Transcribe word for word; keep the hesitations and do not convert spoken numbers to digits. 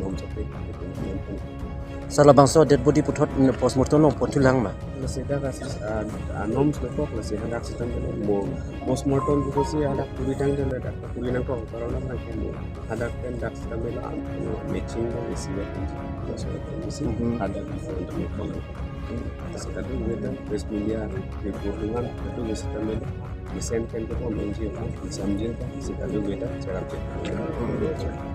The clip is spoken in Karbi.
anom sate. Sir, labangso dead body puthot postmortem along pon thulang ma? Lasi dak asis, ah, anom sokok lasi hadak sitame lo mo postmortem pusi hadak puri tangte lo, dak puri nangkok, karena nangke mo hadak pen dak sitame lo, ah, matching lo isi ya. Lasi dak isi Mhm. hadak sitame lo. Lasi kadokave ta press media report nang kadokave sitame lo. Mesen pen ko N G O, mesen jin ta, lasi kadokave ta cherap chet.